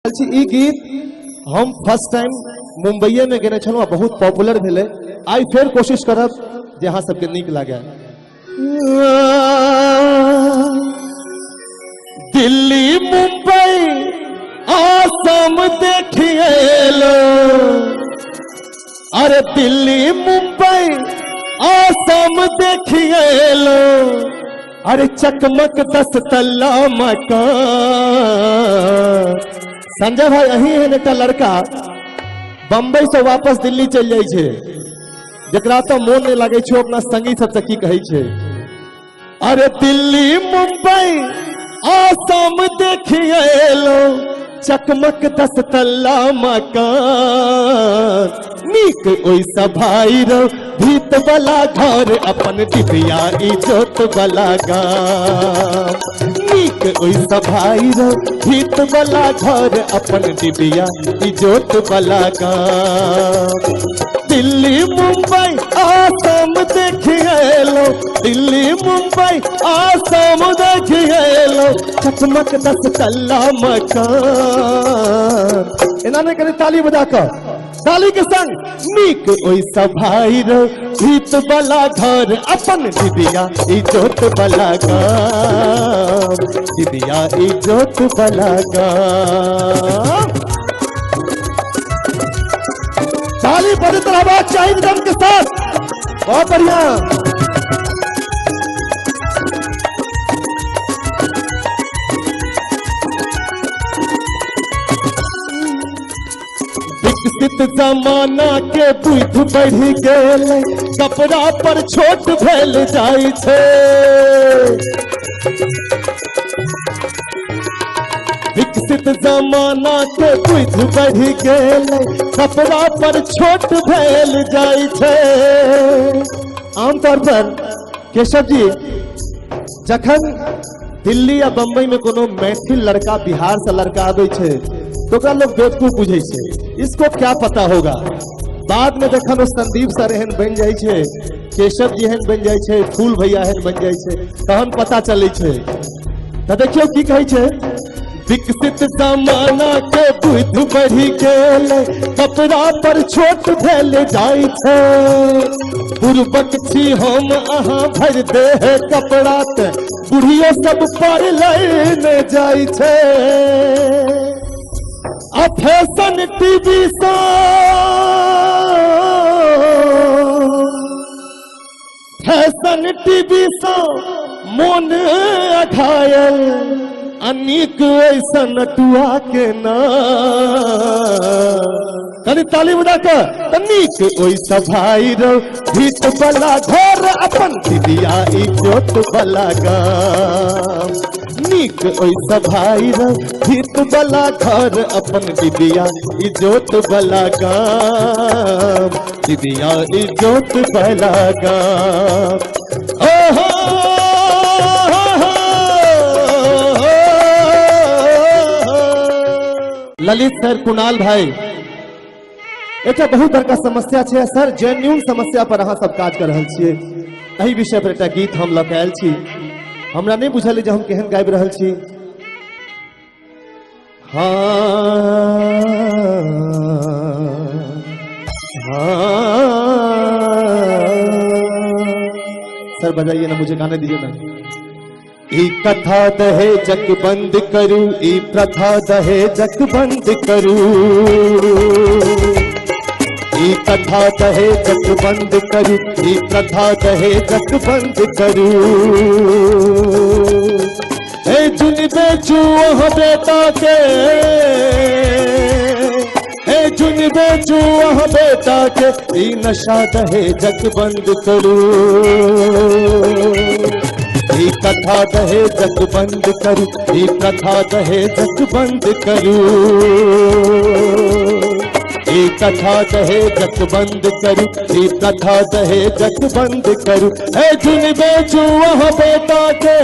छी। ई गीत हम फर्स्ट टाइम मुंबईए में गेने छलहुँ आ बहुत पॉपुलर भेलै। आइ फेर कोशिश करब जे अहाँ सबके नीक लागे। दिल्ली मुंबई आसाम देखिएलो, अरे दिल्ली मुंबई आसाम देखिएलो, अरे चकमक 10 तल्ला मकान। संजय भाई अही एहन एकटा लड़का बम्बई से वापस दिल्ली चलि जाइ छै, जकरा तो मोन नहीं लगे छै, अपना संगी सबसे की कहै छै, अरे दिल्ली मुंबई आसाम देखिएलो, चकमक 10 तल्ला मकान। नीक ओइसा भाई रो भीत वाला घर, अपन डिबिया इजोत वाला गाम। नीक ओइसा भाई रो भीत वाला घर, अपन डिबिया इजोत वाला गाम। दिल्ली मुंबई आसाम देखिएलो, दिल्ली मुंबई आसाम देखिएलो, चकमक 10 तल्ला मकान। एना नहीं करे ताली बजा कर, ताली के संग। नीक ओइसा भाई रो भीत वाला घर, अपन डिबिया इजोत वाला गाम, डिबिया इजोत वाला गाम। ताली बजते रहबाक चाही दम के साथ। बहुत बढ़िया। विकसित जमाना के बुद्धि बढ़ि गेल, कपड़ा पर छोट भेल जाइ छै। विकसित जमाना के बुद्धि बढ़ि गेल, कपड़ा पर छोट भेल जाइ छै। आमतौर पर केशव जी, जखन दिल्ली या बम्बई में कोनो मैथिल लड़का बिहार से लड़का आबै छै तो ओकरा लोग बेवकूफ बुझै छै, इसको क्या पता होगा। बाद में जखन ओ संदीप सर एहन बनि जाइ छै, केशव जी एहन बनि जाइ छै, फूल भैया एहन बनि जाइ छै, तहन पता चलै छै। तऽ देखियौ की कहै छै, विकसित जमाना के बुद्धि बढ़ि गेल, कपड़ा पर छोट भेल जाइ छै। बुड़बक छी हम अहाँ भरि देह कपड़ा ते बुढ़ियो सब पर लैने जाइ छै। आ फैशन टीवी सँ, फैशन टीवी सँ मोन अघायल, अनिक ऐसन टुआ के ना। कनि ताली बजा कऽ, नीक ओइसा भाई रो भीत वाला घर, अपन डिबिया इजोत वाला गाम। नीक ओइसा भाई रो भीत वाला घर, अपन डिबिया इजोत वाला गाम, डिबिया इजोत वाला गाम। ओहो ललित सर, कुणाल भाई, एकटा बहुत बड़का समस्या छै सर, जेन्यून समस्या पर अहाँ सब काज कर रहल छियै। एहि विषय पर एकटा गीत हम लऽ के आयल छी। हमरा नहीं बुझल जे हम केहन गाबि रहल छी। हाँ हाँ सर बजाइए ना, मुझे गाने दीजिए ना। ई कथा दहेजक बंद करू, ई प्रथा दहेजक बंद करू, ई कथा दहेजक बंद करू, ई प्रथा दहेजक बंद करू। हे जुन बेचू अहाँ बेटा के, हे जुन बेचू अहाँ बेटा के, ई नशा दहेजक बंद करू, ई कथा दहेजक बंद करू, ई प्रथा दहेजक बंद करू, ई कथा दहेजक बंद करू, ई प्रथा दहेजक बंद करू। हे जुन बेचू अहाँ बेटा के।